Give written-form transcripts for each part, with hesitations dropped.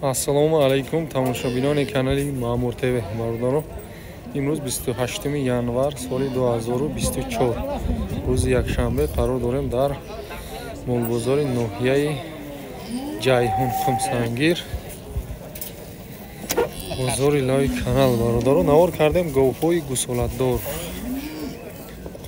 Ассалому алайкум тамошобинони канали Маъмур ТВ бародаро. Имрӯз 28 январ соли 2024 рӯзи якшанбе қарор дорем дар молбозори ноҳияи Ҷайҳун Хумсангир, бозори лави канал. Бародаро, навор кардем говҳои гусолатдор,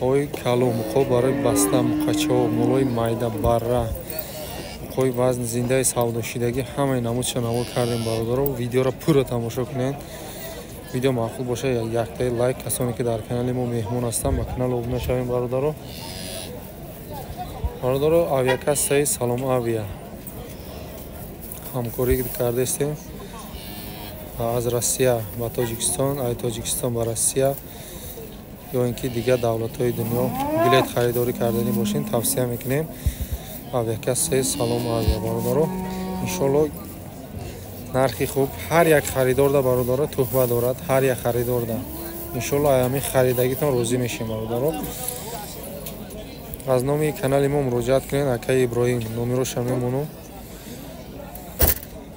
муқои калон, муқо барои баста, муқачаҳо, молои майда, барра, муқои вазн зиндаи савдошидагӣ, ҳамаи намудша навор кардем. Бародаро, видеоро пурра тамошо кунед. Видео маъқул боша, яктаи лайк. Касоне ки дар канали мо меҳмон ҳастанд, ба канал обуна шавем. Бародаро, бародаро, авиакассаи Салом Авиа ҳамкорӣ кардастем. Аз Россия ба Тоҷикистон, ай Тоҷикистон ба Россия ё ин ки дигар давлатҳои дунё билет харидорӣ карданӣ бошед, тавсия мекунем авиакассаи Салом Авиа. Бародаро, иншоалло нархи хуб ҳар як харидорда, бародаро, туҳфа дорад ҳар як харидорда. Иншоалло ҳамин харидагитон розӣ мешем. Бародаро, аз номи канали мо муроҷиат кунед, акаи Иброҳим номероша мемонам,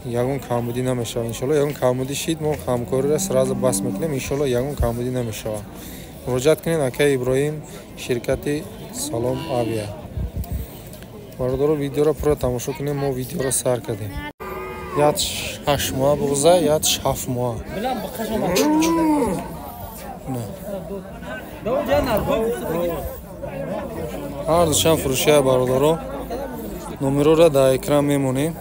ягон камбудӣ намешавад. Иншоалло ягон камбудӣ шид, мо ҳамкориро сразу бас мекунем. Иншоалло ягон камбудӣ намешавад. Муроҷиат кунед акаи Иброҳим, ширкати Салом Авиа. Бародаро, видеоро пурра тамошо кунем. Мо видеоро сар кардем. Ятш 8 моҳ буғза, ятш 7 моҳ. Ҳар душан фурӯшия, бародаро. Номерора дар экран мемонем.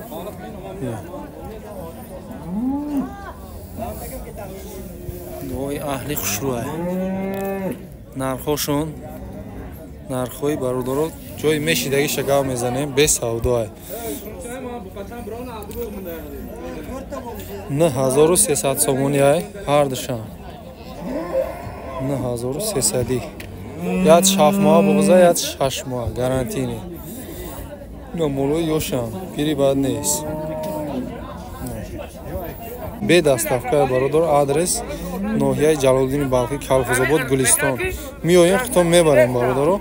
Дуои аҳли хушрӯа. Нархҳошон, нархҳои бародаро, ҷои мешидагиша гав мезанем, бе савдоа. 9300 сомони ай ҳар душан. 9300. Ятш 7 моҳ буғза, ятш 8 моҳ, гарантини. Ино молои ёшам, пири бад нест. Бе доставка, бародар. Адрес ноҳияи Ҷалолиддини Балхӣ, Калхозобод, Гулистон. Меоем, худтон мебарем, бародаро.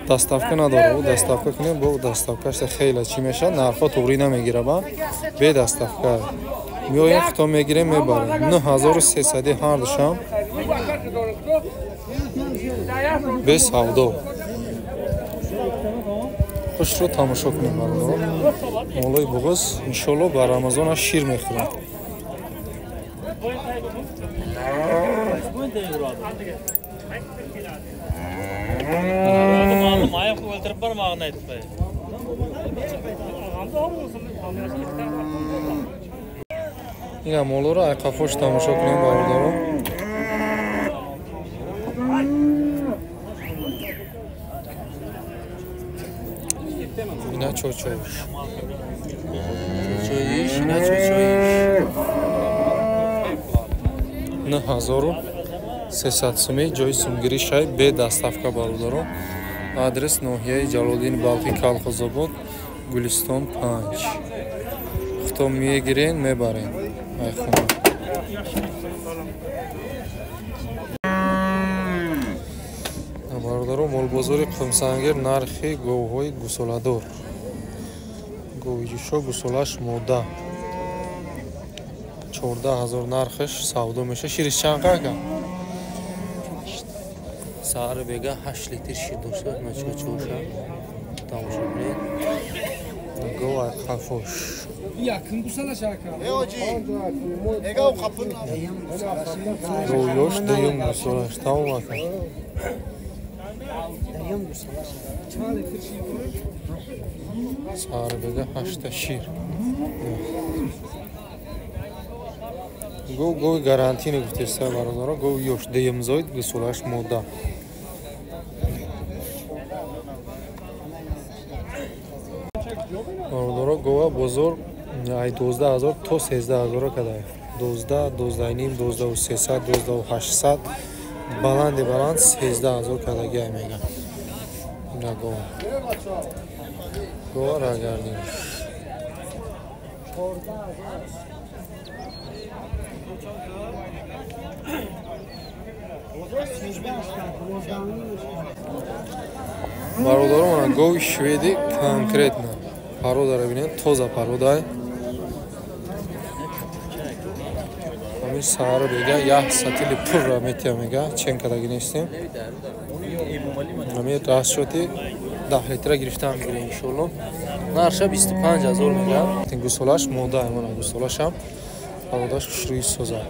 Доставка надора. Ӯ доставка кунем, бо доставкаш хеле чӣ мешавад, нархҳо туғрӣ намегира, ба бе доставка. Меоем, худтон мегирем, мебарем. 9300 ҳар душам. Бе савдо. Хушро тамошо кунем, бародаро. Молои буғыз иншоалло ба Рамазона шир мехӯрад. Ина молоро айқафош тамошо кунем, бародаро. Ина чочоиш. Чочоиш, ина чочоиш. 9300 суми ҷои сумгирӣ шай, бе доставка, бародаро. Адрес ноҳияи Ҷалолиддини Балхӣ, Калхозобод, Гулистон 5. Худтон мегирен, мебарен айхона. Бародаро, молбозори Қумсангир, нархи говҳои гусоладор. Гови ҷӯшо, гусолаш мода. 14000 нархаш савдо меша. Шириш чанд ака? Саҳар бега 8 литр шир дошта, начочоша. Тамошо кунед. Гов айқафош. Гов ёш, дуюм гусолаш. Тамом ака. Саҳар бега 8 шир. Гов гови гарантини гуфтеста, бародаро. Гов ёш, дуюм зоид, гусолаш мода. Бародаро, гова бозор ай 12000 то 13000 кадай. 12, 12,5, 12300, 12800, баланди баланд 13000 кадаги ай мега. Ина гова. Гова рагардин. Бародаро, мана гови шведи конкретно. Пародаро бинед, тоза пародай. Ҳамин саҳару бега як сатили пурра метия мега, чен кадаги нестем. Ҳамин расчоти 10 литра гирифтан мегирем иншоалло. Нарша 25 ҳазор мега. Гусолаш мода, мана гусолашам пародаш хушрӯи соза.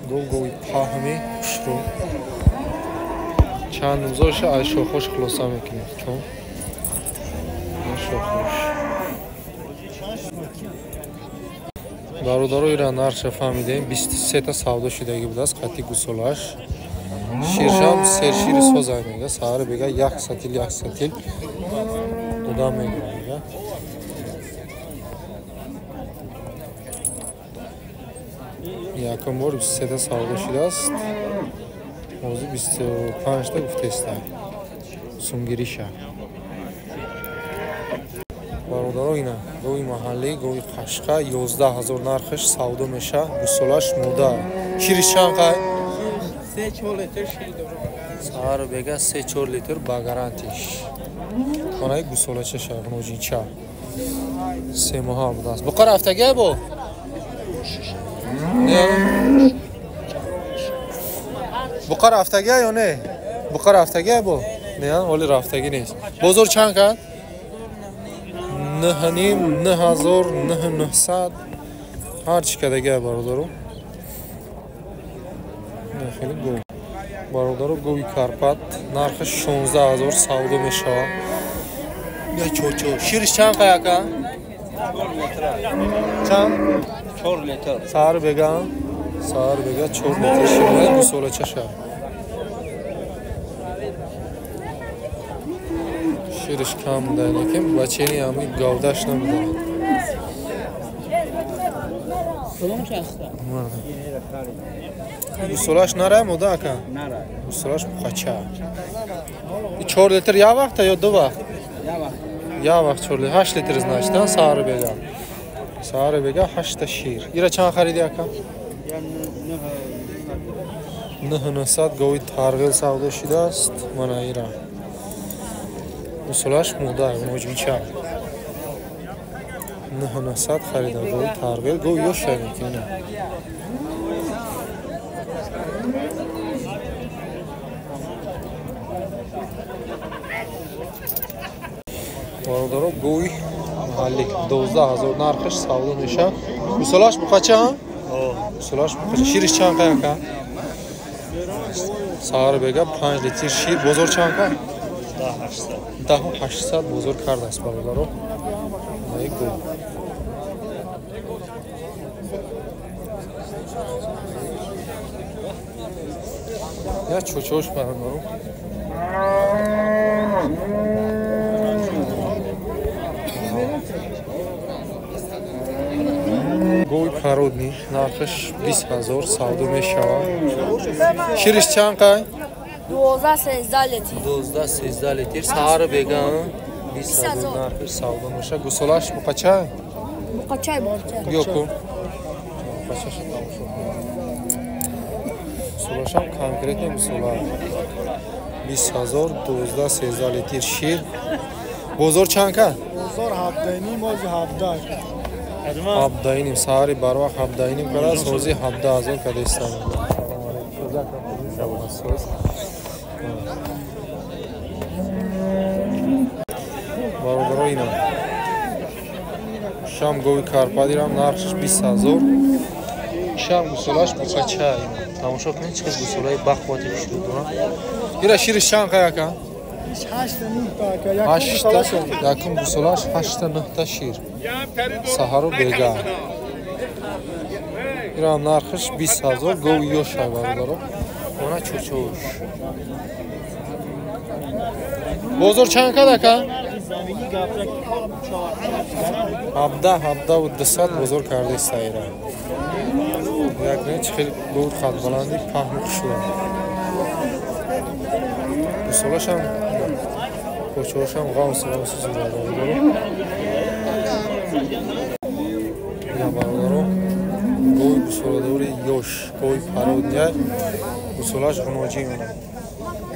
Гов гови паҳми хушрӯ. Чанд рӯзоша аз шохош хулоса мекунем. Чун шохош. Бародаро ира нарша фаҳмидем, 23 та савдо шудагӣ будааст қати гусолаш. Ширшам сершири соза мега, саҳар бега як сатил як сатил дода мегирад мега. Якум бор 23 та савдо шудааст. Ҳозир 25 та гуфтеста. Сумгириша. Бародаро ина гови маҳаллӣ, гови қашқа 11 ҳазор нархаш савдо меша, гусолаш мода. Шириш чанд қай? 3-4 литр шир дорад. Саҳар бега 3-4 литр ба гарантиш. Хонаи гусолачаша, ноҷинча. 3 моҳа будааст. Буқа рафтагия бо? Не? Буқа рафтагия ё не? Буқа рафтагия бо? Не, ҳоли рафтагӣ нест. Бозор чанд кард? 9,5, 9,000, 9,900 ҳар чӣ кардагия бародаро. Хеле гов. Бародаро гови Карпат нархаш 16 ҳазор савдо мешавад. Я чо-чо. Шириш чанд қай ака? Чанд? 4 литр. Саҳар бега? Саҳар бега 4 литр шир гусолачаша. Шириш кам буда, лекин бачени ҳами гавдаш набуда. Гусолаш нара мода ака? Гусолаш буқача. 4 литр як вақта ё ду вақт? Як вақт 4 литр, 8 литр значит, саҳар бега. Саҳар бега 8 та шир. Ира чанд хариди ака? 9,900 гови тарғил савдо шудааст. Мана ира. Гусолаш мода, ноҷинча. 9,900 харида гови тарғил, гови ёша мекунад. Бародаро гови маҳаллӣ 12 ҳазор нархаш савдо мешавад. Гусолаш буқача? Гусолаш буқача. Шириш чанд қай ака? Саҳар бега 5 литр шир. Бозор чанд қай? 10,800 бозор кардааст бародаро. Ай гов. Я чочош бародаро. Гови пародни нархаш 20 ҳазор савдо мешавад. Шириш чанд қай? 12-13 литр. 12-13 литр. Саҳар бега 20 ҳазор нархаш савдо мешавад. Гусолаш буқача? Буқачай борча. Ёку. Буқачаш тамошо кунед. Гусолашам конкретно гусола. 20 ҳазор 12-13 литр шир. Бозор чанд кард? Бозор 7,5, мози 17. 7,5 саҳари барвақт 7,5 кардааст, ҳозир 17 ҳазор карда истода. Салом алейкум. Соз. Бародаро ина. Шам гови Карпатирам нархаш 20 ҳазор. Шам гусолаш буқача ина. Тамошо кунед чӣ қадр гусолаи бахвати хушрӯ дорад. Ира шириш чанд қай ака? 8 якум гусолаш 8-9 та шир. Саҳару бега. Ирам нархаш 20 ҳазор гови ёша бародаро. Она чучуш. Бозор чанд кад ака? 17 200 бозор кардааст ира. Як не чӣ хеле гов қадбаланди паҳну хушрӯ. Гусолашам кочоашам ғавси ғавси зура бародаро. Ина бародаро гови гусоладори ёш, гови пародния, гусолаш ғуноҷӣ мена.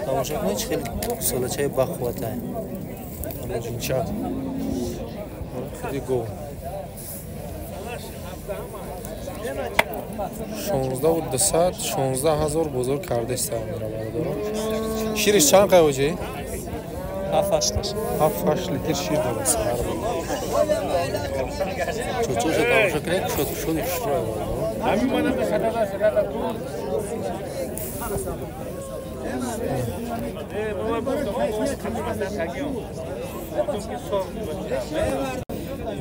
Тамошо кунед чӣ хеле гусолачаи бахватай. Ғуноҷинча. Худи гов. 16 200, 16 000 бозор кардеста мера бародаро. Шириш чанд қай оҷи? 7-8. 7-8 литр шир дорад саҳар. Чӯчӯша тамошо кунед, кушод кушоди хушрӯя бародаро.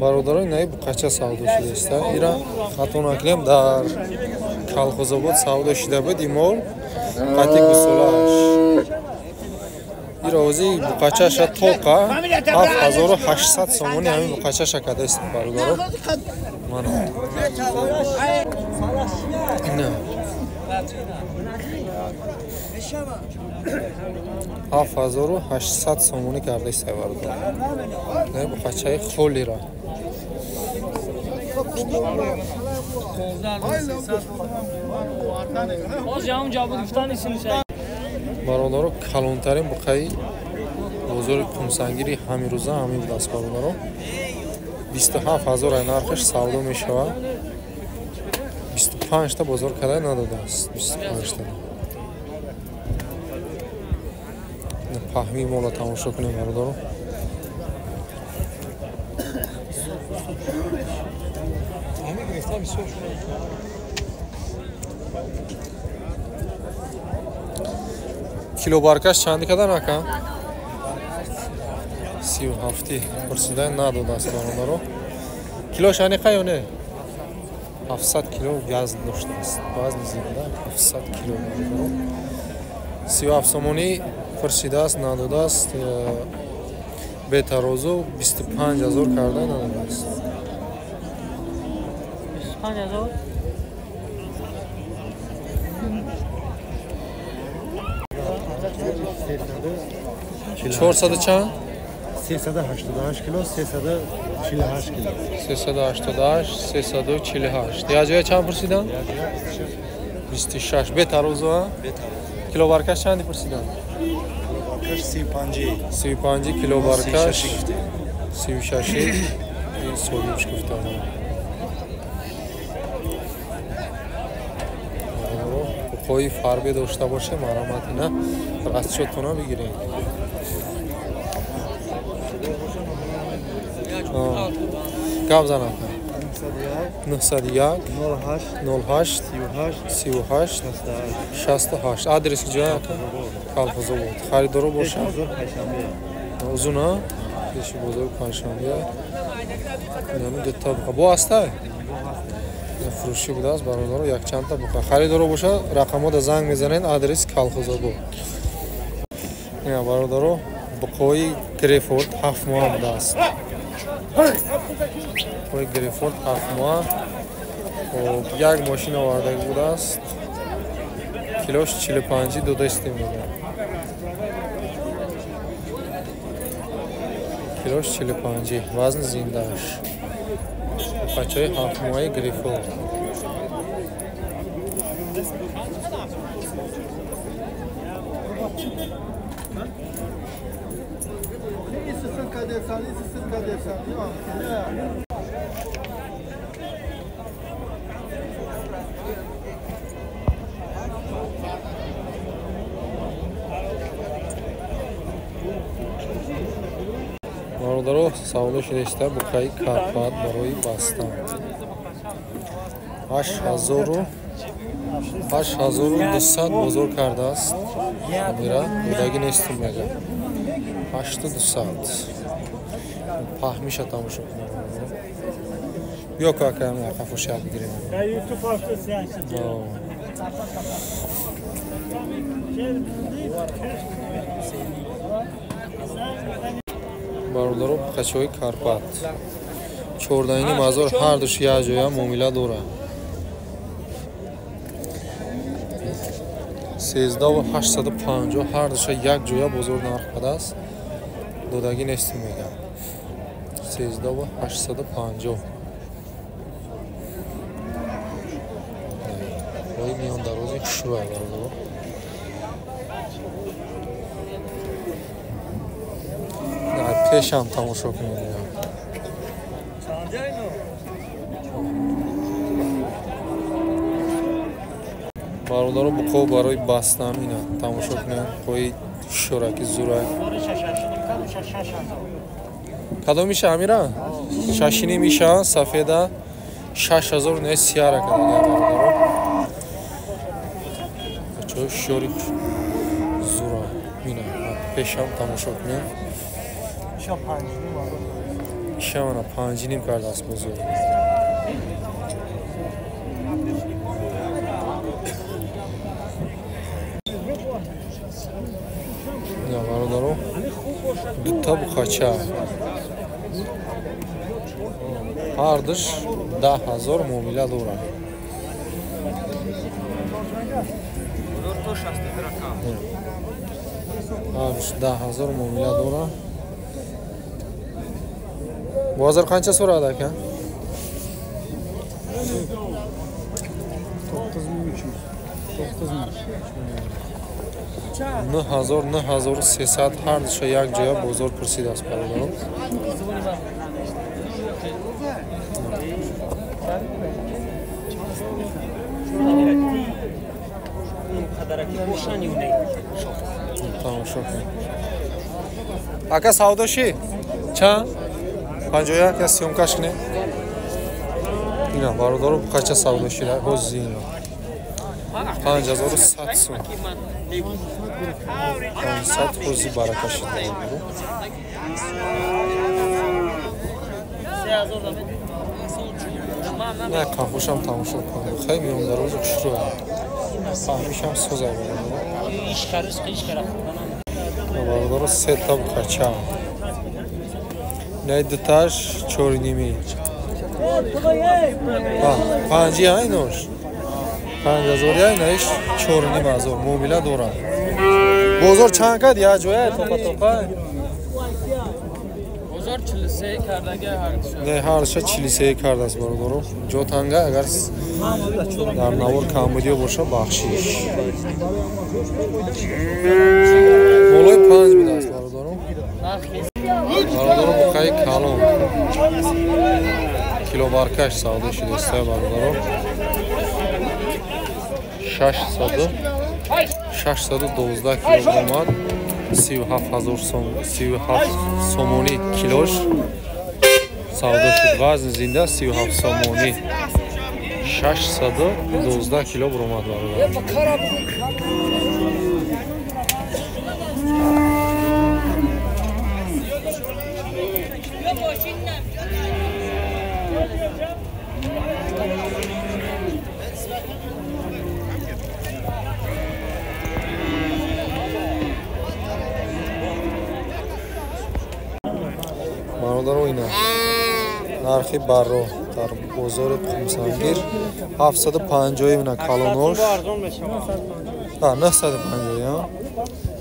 Бародарои, наи буқача савдо шудааста. Ира хато накунем, дар Калхозобод савдо шида буд имол қати гусолааш. Ира ози буқачаша тоқа 7800 сомони ҳамин буқачаша кардааст бародаро. Мана. Ина. 7800 сомонӣ кардааст бародаро. Наи буқачаи холира. Бародаро, калонтарин буқаи бозори Қумсангири ҳамин рӯза ҳамин будааст бародаро. 27 000 ай нархаш савдо мешавад. 25та бозор карда надодааст. 25та. Паҳмии мола тамошо кунем бародаро. Килобаркаш чанди кадан ака? 37-и пурсида надодааст бародаро. Килош аниқа ё не? 700 кило вазн доштааст. Вазни зинда 700 кило бародаро. 37 сомонӣ пурсидааст, надодааст. Бетарозу 25 000 карда надодааст. 25 000. 400 чанд? 388 кило, 348 кило. 388, 348. Яҷоя чанд пурсидан? 26. Бетарозу, а? Килобаркаш чанди пурсидан? Килобаркаш 35. 35 килобаркаш. 36 ин соҳибш гуфтам. Буқои фарбе дошта боше, марҳамат, ина расчётона бигиред. Гап зан ака. 901 08 38 68. Адрес куҷоя ака? Калхозобод. Харидоро боша? Узуна? Пеши бозори Панҷшанбе. Инами дута буқа. Бо ҳастай? Фурӯшӣ будааст бародаро, якчандта буқа. Харидоро боша, рақамода занг мезанед, адрес Калхозобод. Ина бародаро, буқои Грефорд 7 моҳа будааст. Буқои Грефорд 7 моҳа. Хоб, як мошин овардаги будааст. Килош 45 додаистем мегӯяд. Килош 45, вазни зиндааш. Буқачаи 7 моҳаи Грефорд. Бародаро, савдо шудаиста буқаи Карпат барои бастан. 8200 бозор кардааст. Мира додагӣ нестум мега. 8200. Паҳмиша тамошо кунем. Биё ку ака, қафоша бигирем. Бародаро, буқачаҳои Карпат 14,5 ҳазор, ҳардуш як ҷоя муомила дорад. 13 850 ҳардуша як ҷоя бозор нарх кардааст. Додагӣ нестем мегӯям. 13 850. Рои миёндарози хушрӯя бародаро. Пешам тамошо кунед. Бародаро буқо барои бастан ина тамошо кунед. Қои шураки зурак. Кадомиша амира? Шашинимиша сафеда 6000 не сияра кадага бародаро. Бачаҳо шори зура ина пешам тамошо кунед. Ишамана 5.5 кардааст бозор. Бародаро дута буқача ҳардуш 10,000 муомила дорад. Ҳардуш 10,000 муомила дорад. Бозор қанча so'radi aka? 9300. 9000. 9000 9300 ҳардуша як ҷоя бозор пурсидааст бародарон. Тамошо кунед. Ака савдо ши? Чанд? 51 я съёмкаш кунед. Ина бародаро буқача савдо шида ҳози ина. 5100 сом. 500 ҳози барака шида. На қафошам тамошо кунед. Хай миён дарозу хушрӯ. Фаҳмишам созай бародаро. Бародаро сета буқача. Най дуташ 4.5. Панҷи айнош. 5000 айнош 4.5 муомила дорад. Бозор чанд кард? Я ҷоя топа топа. Бозор 43 кардаги ҳардуша. Не, ҳардуша 43 кардааст бародаро. Ҷо танга агар дар навор камбудиё боша бахшиш. Болои 5 будааст бародаро. Бародаро буқаи калон. Килобаркаш савдо шудааст бародаро. 612 кило омад. 37000 сом, 37 сомонӣ килош савдо шуд. Вазн зинда 37 сомонӣ. 612 кило баромад бародаро. Бародаро ина нархи барро дар бозори Қумсангир 750 ина калонош. 950.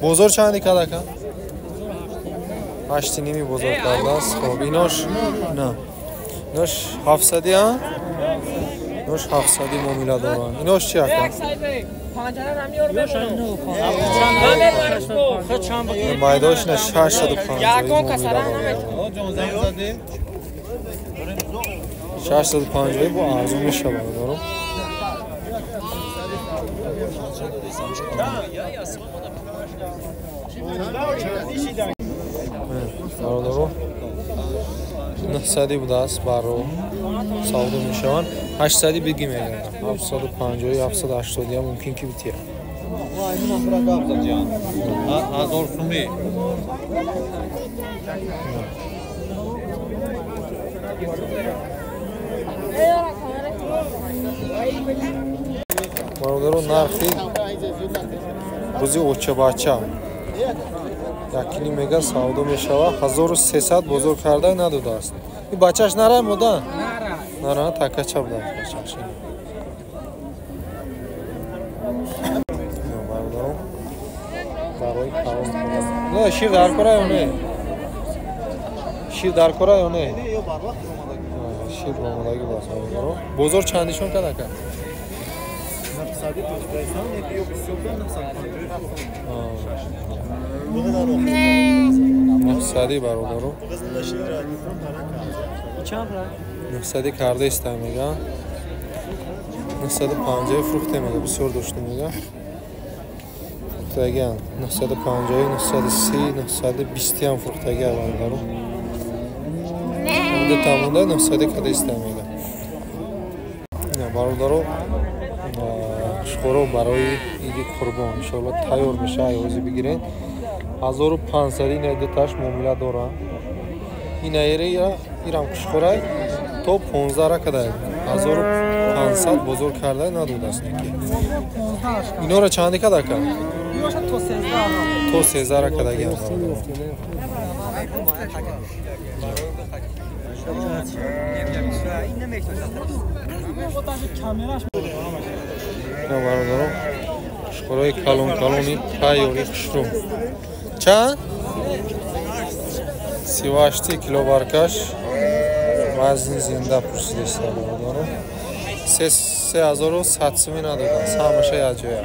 Бозор чанди кард ака? 8.5 бозор кардааст. Хоб инош на. Инош 700 а? Инош 700 муомила доранд. Инош чи ака? Майдош на 650 муомила доранд. 650 бо арзон мешавад бародаро. Бародаро 900 будааст баро савдо мешаванд. 800 бигӣ мегардам. 750 780 ям мумкин ки бития. Бародаро нархи бузи очабача якини мега савдо мешава 1300 бозор карда надодааст. Ин бачаш нара мода? Нара такача буда бачаш. Бародаро барои калон. Не, шир дар кора ё не? Шир дар кора ё не? Шир омодагӣ боз бародаро. Бозор чандишон кард ака? 900 бародаро. 900 карда иста меган. 950 фурӯхтем мега, бисёр доштем мега. Фурӯхтагиам 950, 930, 920 ҳам фурӯхтагиам бародаро. Ду монда 900 када иста мега. Бародаро, қушқоро барои иди қурбон иншоалло тайёр меша, айози бигирен. 1500 ина дуташ муомила дора. Ина ирам қушқорай то 15 ра када 1500 бозор карда надодааст неки. Инора чанди када кард? То 13 ра кадагиам. Бародаро, қушқорои калон калони тайёри хушрӯ. Чанд? 38 кило баркаш вазни зинда пурсидеста бародаро. 3100 сӯми надодааст, ҳамаша якҷоя.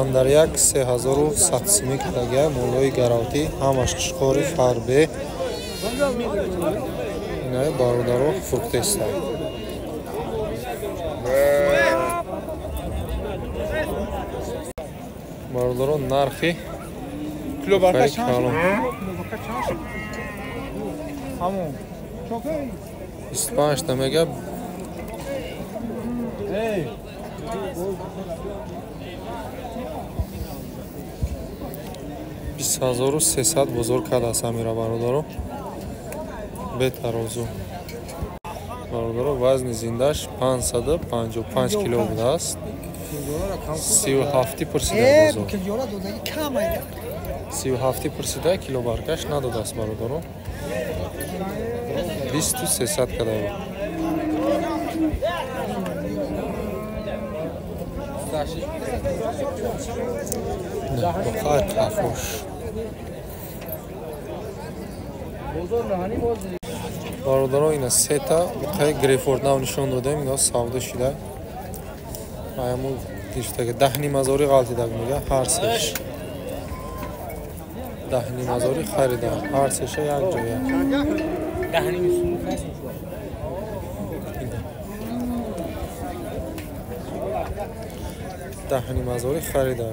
Андар як 3100 сӯми кадагия молои гаравтӣ, ҳамаш қушқори фарбе. Инаи бародаро фурӯхтеста. Бародаро, нархи калон 25 та мега. Бист ҳазору сесад бозор кардааст амира бародаро, бетарозу. Бародаро, вазни зиндаш 555 кило будааст. 37 пурсида бозор. 37 пурсида кило баркаш надодааст бародаро. 2300 када. Бақай қафош. Бародаро, ина сета буқаи Грейфорд нав нишон додем, ина савдо шида. Аяму гирифтага 10,5 ҳазори ғалтидаг мега ҳар сеш. 10,5 ҳазори харида, ҳар сеша як ҷоя. 10,5 ҳазори харида.